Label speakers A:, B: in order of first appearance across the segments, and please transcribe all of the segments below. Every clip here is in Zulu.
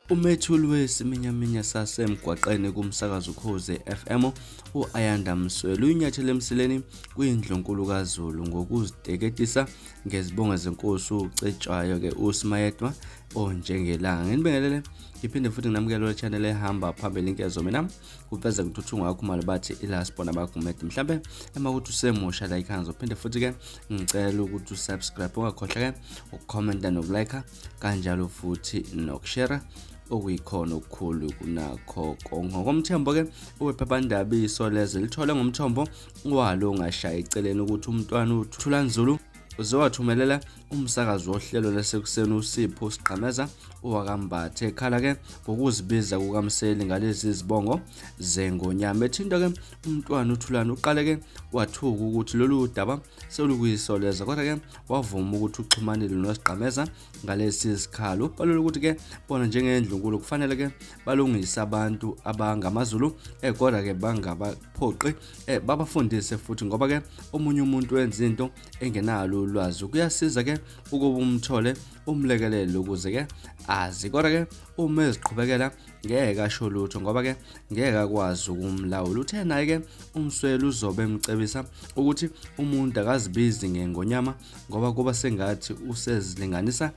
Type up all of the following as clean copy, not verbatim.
A: Umethuli wesiminyaminya sasemgwaqeni kumsakazo Ukhozi FM u-Ayanda Msweli unyathele emsileni kwindlunkulu kaZulu ngokuziteketisa ngezibongo zenkosi uCetshwayo ke uSimayedwa onjengelanga. Nginibingelele ngiphinde futhi nginamukele le channel ehamba phambili inkezo mina kuveza kuthuthu ngakho mali bathi ilasibona bagumede mhlambe ema ukuthi usemusha la ekhaya ngizophinde futhi ke ngicela ukuthi usubscribe ungakhohlwa ke ukucomment nokulike kanjalo futhi nokushare okuyikhona okukhulu kunakho konke. Ngokomthombo ke wephephandaba Isolezwe lithole ngomthombo walo ongashaya eceleni ukuthi umntwana uThulani Zulu uzowathumelela umsakazi wohlelo lasekuseni uSipho Sigqameza owakaMbatha ekhala ke ngokuzibiza kukaMseli ngalezi zibongo zengonyama. Ethinta ke umntwana uThulani uqale ke wathuka ukuthi lolu daba selukuyisoleza, kodwa ke wavuma ukuthi uxhumanile noSigqameza ngalesi sikhalo. Ubalula ukuthi ke bona njengendlunkulu kufanele ke balungise abantu abangamaZulu kodwa ke bangabaphoqi babafundise futhi, ngoba ke omunye umuntu wenza into engenalo ulwazi. Kuyasiza ke ukuba umthole umlekelele ukuze ke azi, kodwa ke uma eziqhubekela ngeke asho lutho ngoba ke ngeke akwazi ukumlawula. Uthe naye ke uMsweli uzobe emcebisa ukuthi umuntu akazibizi ngengonyama ngoba kuba sengathi usezilinganisa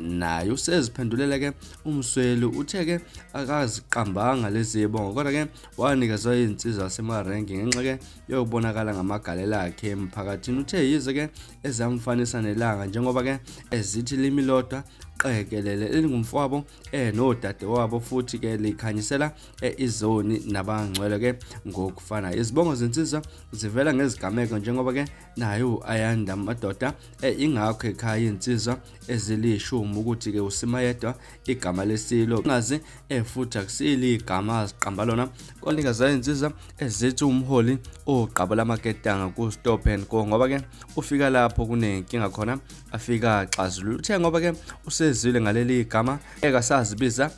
A: naye. Useziphendulele ke uMsweli, uthe ke akaziqambanga lezi zibongo kodwa ke wanikezwa izinsizwa zasemarenki ngenxa ke yokubonakala ngamagalelo akhe emphakathini. Uthe yize ke ezamfanisa nelanga njengoba ke ezithi limi lodwa qekelele elingumfowabo nodadewabo futhi ke likhanyisela izoni nabangcwele ke ngokufana. Izibongo zensizwa zivela ngezigameko njengoba ke nayo Ayanda Madoda ingakho ekhaya insizwa ezilishumi ukuthi ke uSimayedwa igama lesilo ngazi futhi akusili igama aziqamba lona konika insizwa ezithi umholi oqabula amaketanga ku stop and go ngoba ke ufika lapho kunenkinga khona afika xazulula. Uthe ngoba ke usezile ngaleli igama ekasazibiza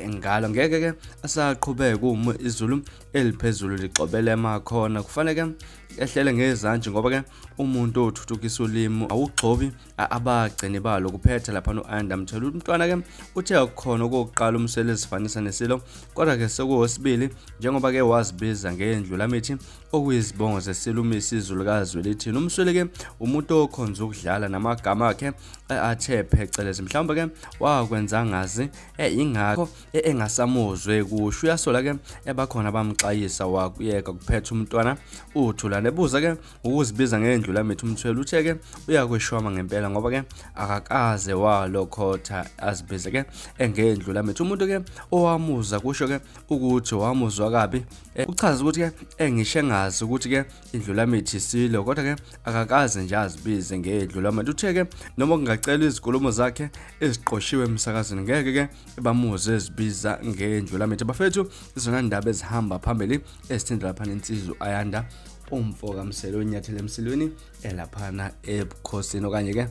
A: ngalo ngeke ke asaqhubeka uma izulu eliphezulu lixobele emakhona, kufanele ke ehlele ngezantshi ngoba ke umuntu othuthukisa ulimi awugxobi abagcini balo. Kuphetha lapha no-Ayanda Mthelo. Umntwana ke uthe akukhona okokuqala uMsweli ezifanisa nesilo, kodwa ke sekuwesibili njengoba ke wazibiza ngendlulamithi okuyizibongo zesilo uMisizulu kaZwelithini. UMsweli ke umuntu okhonza ukudlala namagama akhe athe phecelezi, mhlawumbe ke wakwenza ngazi ingakho engasamuzwe kusho. Uyasola ke ebakhona abamxayisa wakuyeka. Kuphetha umntwana uThulani ebuza ke ukuzibiza ngendlulamithi, uMthweli uthe ke uyakweshwama ngempela ngoba ke akakaze walokhotha azibize ke engendlulamithi. Umuntu ke owamuza kusho ke ukuthi wamuzwa kabi, uchaza ukuthi ke engisho engazi ukuthi ke indlulamithi isilo, kodwa ke akakaze nje azibize ngendlulamithi. Uthe ke noma kungacela izinkulumo zakhe eziqoshiwe emsakazweni ngeke ke bamuze ezibiza ngendlulamithi. Bafethu, izona ndaba ezihamba phambili ezithinta lapha insizwa Ayanda umfo kaMseli onyathele emsilweni elaphana ebukhosini okanye ke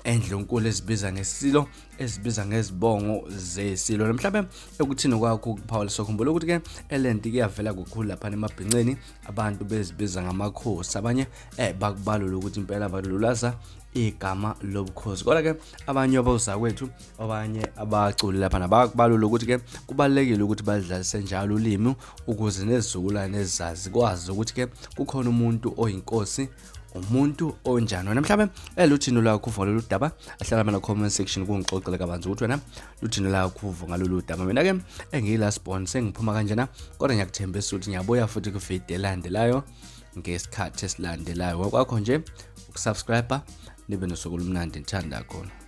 A: endlunkulu ezibiza ngesilo ezibiza ngezibongo zesilo. Mhlawumbe ekuthini kwakho ukuphawula, sokhumbula ukuthi ke elento kuyavela kukhulu lapha emabhinceni, abantu bezibiza ngamakhosi, abanye bakubalula ukuthi impela balulaza igama lobukhosi, kodwa ke abanye abazakwethu abanye abaculi lapha nabakubalula ukuthi ke kubalekile ukuthi badlalise njalo ulimi ukuze nezizukulwane ezazi kwazi ukuthi ke kukhona umuntu oyinkosi, umuntu onjani. Wena mhlawumbe luthini lakho uvo lolu daba, ahlala mina comment section kungixoxele kabanzi ukuthi wena luthini lakho uvo ngalolu daba. Mina ke engiyilast born sengiphuma kanjena, kodwa ngiyakuthembisa ukuthi ngiyabuya futhi ku-video elandelayo ngesikhathi esilandelayo. Kwakho nje ukusubscribe, nibe nosuku olumnandi, ngithanda khona.